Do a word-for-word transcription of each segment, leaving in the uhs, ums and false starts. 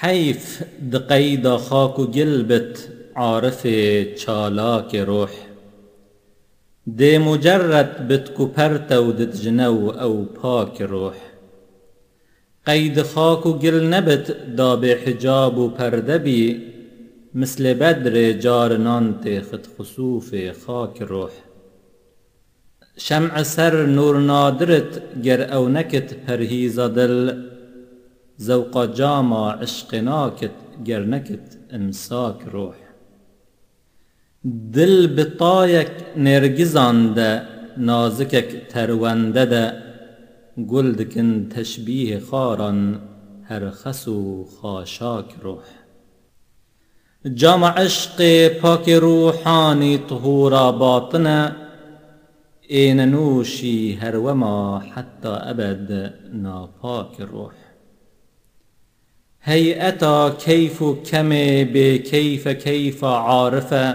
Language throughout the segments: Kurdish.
Heyf di qeyda xak û gil bit arifê çalakê ruh. Dê mucerred bit ku pertew dit ji new ew pakê ruh. Qeyd xak û gil nebit da bê hicab û perde bî, mislê bedrê carinan têxit xusûfê xakê ruh. Şem'e ser nûr nadirit ger ew nekit perhîza dil, zewqa cama eşqê nakit ger nekit imsak ruh. Dil bi tayek nêrgizan de, nazikek terwende de, gul dikin teşbîhê xaran her xes û xaşak ruh. Cama eşqê pakê ruhanî tuhûra batin e, ê nenûşî her wema heta ebed napak ruh. Heyeta keyf û kemê bêkeyfe keyfa arif e,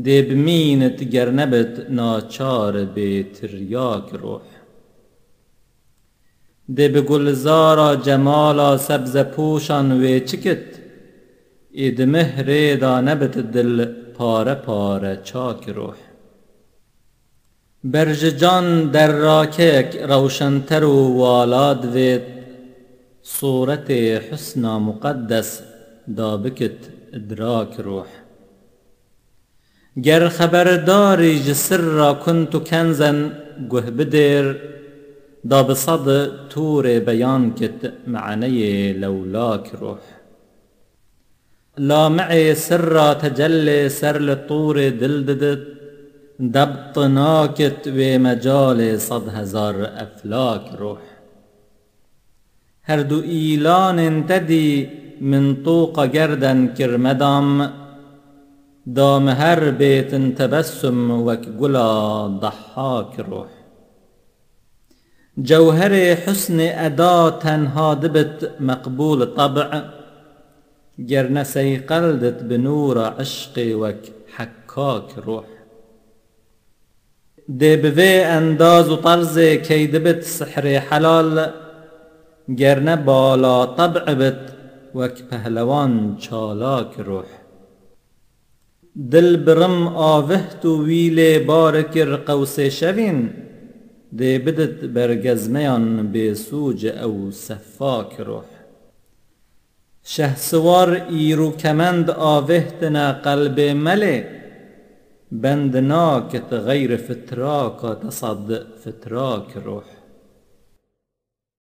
dê bimînit ger nebit naçar bê tiryak ruh. Dê bi gulzara cemala sebzepûşan wê çikit, ê di mihrê da nebit dil pare pare çak ruh. Ber ji can derrakeyek rewşenter û wala divêt, sûretê husna muqeddes da bikit idrak ruh. Ger xeberdarî ji sirra kuntu kenzen guh bidêr, da bi sed tûrê beyan kit me'neyê lewlak ruh. Lame'ê sirra tecellê ser li tûrê dil didit, debt nakit wê mecalê sed hezar eflak ruh. Her du îlanên te dî min tûqa gerden kir medam, da mi her bêtin tebessum wek gula dehhak ruh. Cewherê husnê eda tenha dibit meqbûl teb', ger ne seyqel dit bi nûra eşqê wek hekkak ruh. Dê bi vê endaz û terzê key dibit sihrê helal, ger ne bala teb' bit wek pehlewan çalak ruh. Dil bi rim aviht û wî lê bar kir qewsê şevîn, dê bidit bergezmeyan bêsûc ew sefak ruh. Şehsiwar îr û kemend avêhtine qelbê melê, bend nakit xeyr fitraka te sed fitrak ruh.